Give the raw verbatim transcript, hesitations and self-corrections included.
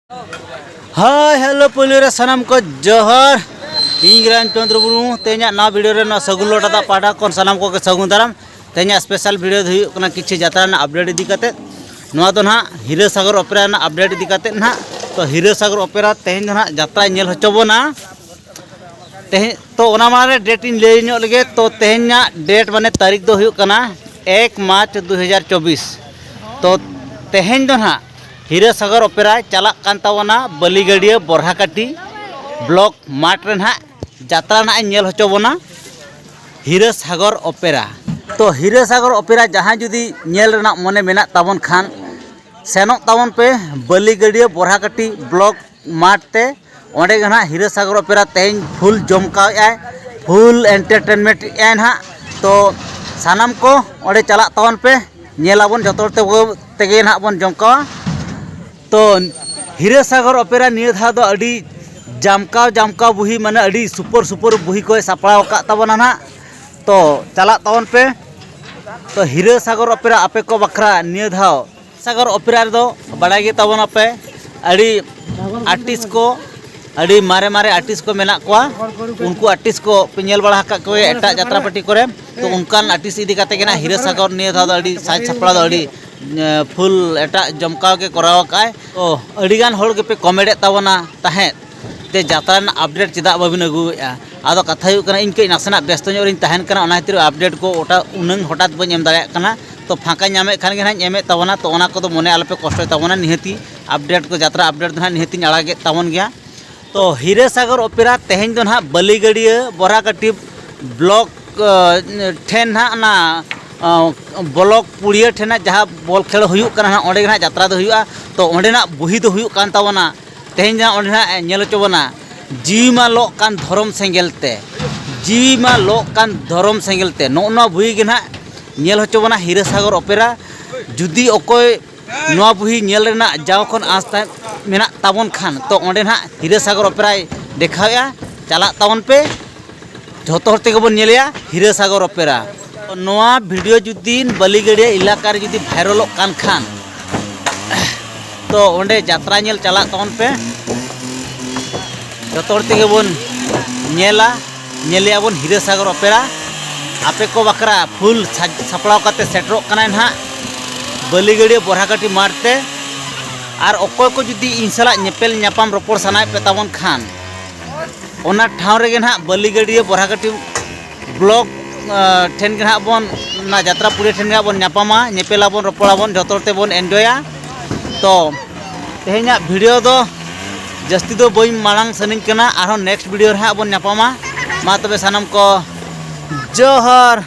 Hi hello ᱯᱩᱭᱞᱩ ᱨᱮ ᱥᱟᱱᱟᱢ ᱠᱚ ᱡᱚᱦᱟᱨ᱾ ᱤᱧ ᱜᱮ ᱨᱟᱢᱪᱚᱸᱫᱽᱨᱚ ᱢᱩᱨᱢᱩ᱾ ᱛᱮᱦᱮᱧᱟᱜ ᱱᱟᱣᱟ ᱵᱷᱤᱰᱤᱭᱳ ᱨᱮ ᱱᱚᱣᱟ ᱥᱟᱹᱜᱩᱱ ᱞᱚᱴᱟ ᱫᱟᱜ ᱯᱟᱦᱴᱟ ᱠᱷᱚᱱ ᱥᱟᱱᱟᱢ ᱠᱚᱜᱮ ᱥᱟᱹᱜᱩᱱ ᱫᱟᱨᱟᱢ᱾ ᱛᱮᱦᱮᱧᱟᱜ ᱥᱯᱮᱥᱟᱞ ᱵᱷᱤᱰᱤᱭᱳ ᱫᱚ ᱦᱩᱭᱩᱜ ᱠᱟᱱᱟ ᱠᱤᱪᱷᱩ ᱡᱟᱛᱨᱟ ᱨᱮᱱᱟᱜ ᱟᱯᱰᱮᱴ ᱤᱫᱤ ᱠᱟᱛᱮᱫ᱾ ᱱᱚᱣᱟ ᱫᱚ ᱱᱟᱦᱟᱜ ᱦᱤᱨᱟᱹ ᱥᱟᱜᱚᱨ ᱚᱯᱮᱨᱟ ᱨᱮᱱᱟᱜ ᱟᱯᱰᱮᱴ ᱤᱫᱤ ᱠᱟᱛᱮᱫ ᱱᱟᱦᱟᱜ᱾ ᱛᱚ ᱦᱤᱨᱟᱹ ᱥᱟᱜᱚᱨ ᱚᱯᱮᱨᱟ ᱛᱮᱦᱮᱧ ᱫᱚ ᱱᱟᱦᱟᱜ ᱡᱟᱛᱨᱟᱭ ᱧᱮᱞ ᱦᱚᱪᱚ ᱵᱚᱱᱟ᱾ ᱛᱮᱦᱮᱧ ᱛᱚ ᱚᱱᱟ ᱢᱟᱲᱟᱝ ᱨᱮ ᱰᱮᱴ ᱤᱧ ᱞᱟᱹᱭ ᱧᱚᱜ ᱞᱮᱜᱮ᱾ ᱛᱚ ᱛᱮᱦᱮᱧᱟᱜ ᱰᱮᱴ ᱢᱟᱱᱮ ᱛᱟᱹᱨᱤᱠᱷ ᱫᱚ ᱦᱩᱭᱩᱜ ᱠᱟᱱᱟ ᱮᱠ ᱢᱟᱨᱪ ᱫᱩ ᱦᱟᱡᱟᱨ ᱪᱚᱵᱵᱤᱥ᱾ ᱛᱚ ᱛᱮᱦᱮᱧ ᱫᱚ ᱱᱟᱦᱟᱜ ᱦᱤᱨᱟᱹ ᱥᱟᱜᱚᱨ ᱚᱯᱮᱨᱟ ᱪᱟᱞᱟᱜ ᱠᱟᱱ ᱛᱟᱵᱚᱱᱟ ᱵᱟᱹᱞᱤᱜᱟᱹᱰᱤᱭᱟᱹ ᱵᱚᱨᱦᱟᱠᱟᱴᱤ ᱵᱞᱚᱠ ᱢᱟᱴᱷ ᱨᱮ ᱱᱟᱦᱟᱜ ᱡᱟᱛᱨᱟ ᱱᱟᱦᱟᱜ ᱮ ᱧᱮᱞ ᱦᱚᱪᱚ ᱵᱚᱱᱟ ᱦᱤᱨᱟᱹ ᱥᱟᱜᱚᱨ ᱚᱯᱮᱨᱟ᱾ ᱛᱚ ᱦᱤᱨᱟᱹ ᱥᱟᱜᱚᱨ ᱚᱯᱮᱨᱟ ᱡᱟᱦᱟᱸᱭ ᱡᱩᱫᱤ ᱧᱮᱞ ᱨᱮᱱᱟᱜ ᱢᱚᱱᱮ ᱢᱮᱱᱟᱜ ᱛᱟᱵᱚᱱ ᱠᱷᱟᱱ, ᱥᱮᱱᱚᱜ ᱛᱟᱵᱚᱱ ᱯᱮ ᱵᱟᱹᱞᱤᱜᱟᱹᱰᱤᱭᱟᱹ ᱵᱚᱨᱦᱟᱠᱟᱴᱤ ᱵᱞᱚᱠ ᱢᱟᱴᱷ ᱛᱮ᱾ ᱚᱸᱰᱮ ᱜᱮ ᱱᱟᱦᱟᱜ ᱦᱤᱨᱟᱹ ᱥᱟᱜᱚᱨ ᱚᱯᱮᱨᱟ ᱛᱮᱦᱮᱧ ᱯᱷᱩᱞ ᱡᱚᱢᱠᱟᱣᱮᱫᱼᱟᱭ, ᱯᱷᱩᱞ ᱮᱱᱴᱟᱨᱴᱮᱱᱢᱮᱱᱴ ᱮᱫᱼᱟᱭ ᱱᱟᱦᱟᱜ᱾ ᱛᱚ ᱥᱟᱱᱟᱢ ᱠᱚ ᱚᱸᱰᱮ ᱪᱟᱞᱟᱜ ᱛᱟᱵᱚᱱ ᱯᱮ, ᱧᱮᱞᱟᱵᱚᱱ ᱡᱚᱛᱚ ᱦᱚᱲ ᱛᱮ-, ᱛᱮᱜᱮ ᱱᱟᱦᱟᱜ ᱵᱚᱱ ᱡᱚᱢᱠᱟᱣᱟ᱾ ᱛᱚ ᱦᱤᱨᱟᱹ ᱥᱟᱜᱚᱨ ᱚᱯᱮᱨᱟ ᱱᱤᱭᱟᱹ ᱫᱷᱟᱣ ᱫᱚ ᱟᱹᱰᱤ ᱡᱟᱢᱠᱟᱣ ᱡᱟᱢᱠᱟᱣ ᱵᱩᱦᱤ, ᱢᱟᱱᱮ ᱟᱹᱰᱤ ᱥᱩᱯᱟᱨ ᱥᱩᱯᱟᱨ ᱵᱩᱦᱤ ᱠᱚᱭ ᱥᱟᱯᱲᱟᱣ ᱟᱠᱟᱫ ᱛᱟᱵᱚᱱᱟ ᱱᱟᱦᱟᱜ᱾ ᱛᱚ ᱪᱟᱞᱟᱜ ᱛᱟᱵᱚᱱ ᱯᱮ᱾ ᱛᱚ ᱦᱤᱨᱟᱹ ᱥᱟᱜᱚᱨ ᱚᱯᱮᱨᱟ ᱟᱯᱮ ᱠᱚ ᱵᱟᱠᱷᱨᱟ ᱱᱤᱭᱟᱹ ᱫᱷᱟᱣ ᱥᱟᱜᱚᱨ ᱚᱯᱮᱨᱟ ᱨᱮᱫᱚ ᱵᱟᱲᱟᱭ ᱜᱮ ᱛᱟᱵᱚᱱᱟᱯᱮ, ᱟᱹᱰᱤ ᱟᱨᱴᱤᱥᱴ ᱠᱚ, ᱟᱹᱰᱤ ᱢᱟᱨᱮ ᱢᱟᱨᱮ ᱟᱨᱴᱤᱥᱴ ᱠᱚ ᱢᱮᱱᱟᱜ ᱠᱚᱣᱟ᱾ ᱩᱱᱠᱩ ᱟᱨᱴᱤᱥᱴ ᱠᱚ ᱯᱮ ᱧᱮᱞ ᱵᱟᱲᱟ ᱟᱠᱟᱫ ᱠᱚᱜᱮᱭᱟ ᱮᱴᱟᱜ ᱡᱟᱛᱨᱟ ᱯᱟᱹᱴᱤ ᱠᱚᱨᱮ᱾ ᱛᱚ ᱚᱱᱠᱟᱱ ᱟᱨᱴᱤᱥᱴ ᱤᱫᱤ ᱠᱟᱛᱮ ᱜᱮ ᱱᱟᱜ ᱦᱤᱨᱟᱹ ᱥᱟᱜᱚᱨ ᱱᱤᱭᱟᱹ ᱫᱷᱟᱣ ᱫᱚ ᱟᱹᱰᱤ ᱥᱟᱡᱽ ᱥᱟᱯᱲᱟᱣ ᱫᱚ ᱟᱹᱰᱤ, ᱮ, ᱯᱷᱩᱞ ᱮᱴᱟᱜ ᱡᱚᱢᱠᱟᱣ ᱜᱮ ᱠᱚᱨᱟᱣ ᱟᱠᱟᱫᱼᱟᱭ᱾ ᱛᱚ ᱟᱹᱰᱤᱜᱟᱱ ᱦᱚᱲ ᱜᱮᱯᱮ ᱠᱚᱢᱮᱱᱴ ᱮᱫ ᱛᱟᱵᱚᱱᱟ ᱛᱟᱦᱮᱸᱫ ᱛᱮ ᱡᱟᱛᱨᱟ ᱨᱮᱱᱟᱜ ᱟᱯᱰᱮᱴ ᱪᱮᱫᱟᱜ ᱵᱟᱹᱵᱤᱱ ᱟᱹᱜᱩᱭᱮᱫᱼᱟ? ᱟᱫᱚ ᱠᱟᱛᱷᱟ ᱦᱩᱭᱩᱜ ᱠᱟᱱᱟ, ᱤᱧ ᱠᱟᱹᱡ ᱱᱟᱥᱮᱱᱟᱜ ᱵᱮᱥᱛᱚ ᱧᱚᱜ ᱨᱤᱧ ᱛᱟᱦᱮᱱ ᱠᱟᱱᱟ, ᱚᱱᱟ ᱠᱷᱟᱹᱛᱤᱨ ᱟᱯᱰᱮᱴ ᱠᱚ ᱚᱴᱟ ᱩᱱᱟᱹᱝ ᱦᱚᱴᱟᱛ ᱵᱟᱹᱧ ᱮᱢ ᱫᱟᱲᱮᱭᱟᱜ ᱠᱟᱱᱟ᱾ ᱛᱚ ᱯᱷᱟᱸᱠᱟᱧ ᱧᱟᱢᱮᱫ ᱠᱷᱟᱱ ᱜᱮ ᱱᱟᱦᱟᱜ ᱤᱧ ᱮᱢᱮᱫ ᱛᱟᱵᱚᱱᱟ᱾ ᱛᱚ ᱚᱱᱟ ᱠᱚᱫᱚ ᱢᱚᱱᱮ ᱟᱞᱚᱯᱮ ᱠᱚᱥᱴᱚᱭ ᱛᱟᱵᱚᱱᱟ, ᱱᱤᱦᱟᱹᱛᱤ ᱟᱯᱰᱮᱴ ᱠᱚ, ᱡᱟᱛᱨᱟ ᱟᱯᱰᱮᱴ ᱫᱚ ᱱᱟᱦᱟᱜ ᱱᱤᱦᱟᱹᱛᱤᱧ ᱟᱲᱟᱜᱮᱫ ᱛᱟᱵᱚᱱ ᱜᱮᱭᱟ᱾ ᱛᱚ ᱦᱤᱨᱟᱹ ᱥᱟᱜᱚᱨ ᱚᱯᱮᱨᱟ ᱛᱮᱦᱮᱧ ᱫᱚ ᱱᱟᱦᱟᱜ ᱵᱟᱹᱞᱤᱜᱟᱹᱰᱤᱭᱟᱹ ᱵᱚᱨᱦᱟᱠᱟᱴᱤ ᱵᱞᱚᱠ, ᱮ, ᱴᱷᱮᱱ ᱱᱟᱦᱟᱜ ᱚᱱᱟ, ᱮ, ᱵᱞᱚᱠ ᱯᱩᱲᱤᱭᱟᱹ ᱴᱷᱮᱱ ᱱᱟᱦᱟᱜ ᱡᱟᱦᱟᱸ ᱵᱚᱞ ᱠᱷᱮᱞ ᱦᱩᱭᱩᱜ ᱠᱟᱱᱟ ᱱᱟᱦᱟᱜ, ᱚᱸᱰᱮ ᱜᱮ ᱱᱟᱦᱟᱜ ᱡᱟᱛᱨᱟ ᱫᱚ ᱦᱩᱭᱩᱜᱼᱟ᱾ ᱛᱚ ᱚᱸᱰᱮᱱᱟᱜ ᱵᱩᱦᱤ ᱫᱚ ᱦᱩᱭᱩᱜ ᱠᱟᱱ ᱛᱟᱵᱚᱱᱟ ᱛᱮᱦᱮᱧ ᱡᱟᱦᱟᱸ ᱚᱸᱰᱮ ᱱᱟᱦᱟᱜ ᱧᱮᱞ ᱦᱚᱪᱚ ᱵᱚᱱᱟ, ᱡᱤᱣᱤ ᱢᱟ ᱞᱚᱜ ᱠᱟᱱ ᱫᱷᱚᱨᱚᱢ ᱥᱮᱸᱜᱮᱞ ᱛᱮ, ᱡᱤᱣᱤ ᱢᱟ ᱞᱚᱜ ᱠᱟᱱ ᱫᱷᱚᱨᱚᱢ ᱥᱮᱸᱜᱮᱞ ᱛᱮ, ᱱᱚᱜᱼᱚ ᱱᱚᱣᱟ ᱵᱩᱦᱤ ᱜᱮ ᱱᱟᱦᱟᱜ ᱧᱮᱞ ᱦᱚᱪᱚ ᱵᱚᱱᱟ ᱦᱤᱨᱟᱹ ᱥᱟᱜᱚᱨ ᱚᱯᱮᱨᱟ᱾ ᱡᱩᱫᱤ ᱚᱠᱚᱭ ᱱᱚᱣᱟ ᱵᱩᱦᱤ ᱧᱮᱞ ᱨᱮᱱᱟᱜ ᱡᱟᱣ ᱠᱷᱚᱱ ᱟᱸᱥ ᱛᱟᱦᱮᱸ ᱢᱮᱱᱟᱜ ᱛᱟᱵᱚᱱ ᱠᱷᱟᱱ, ᱛᱚ ᱚᱸᱰᱮ ᱱᱟᱦᱟᱜ ᱦᱤᱨᱟᱹ ᱥᱟᱜᱚᱨ ᱚᱯᱮᱨᱟᱭ ᱫᱮᱠᱷᱟᱣᱮᱫᱼᱟ᱾ ᱪᱟᱞᱟᱜ ᱛᱟᱵᱚᱱ ᱯᱮ, ᱡᱷᱚᱛᱚ ᱦᱚᱲ ᱛᱮᱜᱮ ᱵᱚᱱ ᱧᱮᱞᱮᱭᱟ ᱦᱤᱨᱟᱹ ᱥᱟᱜᱚᱨ ᱚᱯᱮᱨᱟ᱾ ᱱᱚᱣᱟ ᱵᱷᱤᱰᱤᱭᱳ ᱡᱩᱫᱤ ᱵᱟᱹᱞᱤᱜᱟᱹᱲᱤᱭᱟᱹ ᱮᱞᱟᱠᱟ ᱨᱮ ᱡᱩᱫᱤ ᱵᱷᱟᱭᱨᱟᱞᱚᱜ ᱠᱟᱱ ᱠᱷᱟᱱ, ᱛᱚ ᱚᱸᱰᱮ ᱡᱟᱛᱨᱟ ᱧᱮᱞ ᱪᱟᱞᱟᱜ ᱛᱟᱵᱚᱱ ᱯᱮ᱾ ᱡᱚᱛᱚ ᱦᱚᱲ ᱛᱮᱜᱮ ᱵᱚᱱ ᱧᱮᱞᱟ, ᱧᱮᱞᱮᱭᱟ ᱵᱚᱱ ᱦᱤᱨᱟᱹᱥᱟᱜᱚᱨ ᱚᱯᱮᱨᱟ᱾ ᱟᱯᱮ ᱠᱚ ᱵᱟᱠᱷᱨᱟ ᱯᱷᱩᱞ ᱥᱟᱡᱽ ᱥᱟᱯᱲᱟᱣ ᱠᱟᱛᱮ ᱥᱮᱴᱮᱨᱚᱜ ᱠᱟᱱᱟᱭ ᱱᱟᱦᱟᱜ ᱵᱟᱹᱞᱤᱜᱟᱹᱲᱤᱭᱟᱹ ᱵᱚᱨᱦᱟᱠᱟᱹᱴᱤ ᱢᱟᱴᱷ ᱛᱮ᱾ ᱟᱨ ᱚᱠᱚᱭ ᱠᱚ ᱡᱩᱫᱤ ᱤᱧ ᱥᱟᱞᱟᱜ ᱧᱮᱯᱮᱞ ᱧᱟᱯᱟᱢ ᱨᱚᱯᱚᱲ ᱥᱟᱱᱟᱭᱮᱫ ᱯᱮ ᱛᱟᱵᱚᱱ ᱠᱷᱟᱱ, ᱚᱱᱟ ᱴᱷᱟᱶ ᱨᱮᱜᱮ ᱱᱟᱦᱟᱜ ᱵᱟᱹᱞᱤᱜᱟᱹᱲᱤᱭᱟᱹ ᱵᱚᱨᱦᱟᱠᱟᱹᱴᱤ ᱵᱞᱚᱠ, ᱟᱸ, ᱴᱷᱮᱱ ᱜᱮ ᱱᱟᱦᱟᱜ ᱵᱚᱱ, ᱚᱱᱟ ᱡᱟᱛᱨᱟ ᱯᱩᱲᱤᱭᱟᱹ ᱴᱷᱮᱱ ᱜᱮ ᱱᱟᱦᱟᱜ ᱵᱚᱱ ᱧᱟᱯᱟᱢᱟ, ᱧᱮᱯᱮᱞᱟᱵᱚᱱ, ᱨᱚᱯᱚᱲᱟᱵᱚᱱ, ᱡᱚᱛᱚ ᱦᱚᱲ ᱛᱮᱵᱚᱱ ᱮᱱᱡᱚᱭᱟ᱾ ᱛᱚ ᱛᱮᱦᱮᱧᱟᱜ ᱵᱷᱤᱰᱤᱭᱳ ᱫᱚ ᱡᱟᱹᱥᱛᱤ ᱫᱚ ᱵᱟᱹᱧ ᱢᱟᱲᱟᱝ ᱥᱟᱹᱱᱤᱧ ᱠᱟᱱᱟ, ᱟᱨᱦᱚᱸ ᱱᱮᱠᱥᱴ ᱵᱷᱤᱰᱤᱭᱳ ᱨᱮ ᱦᱟᱸᱜ ᱵᱚᱱ ᱧᱟᱯᱟᱢᱟ᱾ ᱢᱟ ᱛᱚᱵᱮ ᱥᱟᱱᱟᱢ ᱠᱚ ᱡᱚᱦᱟᱨ᱾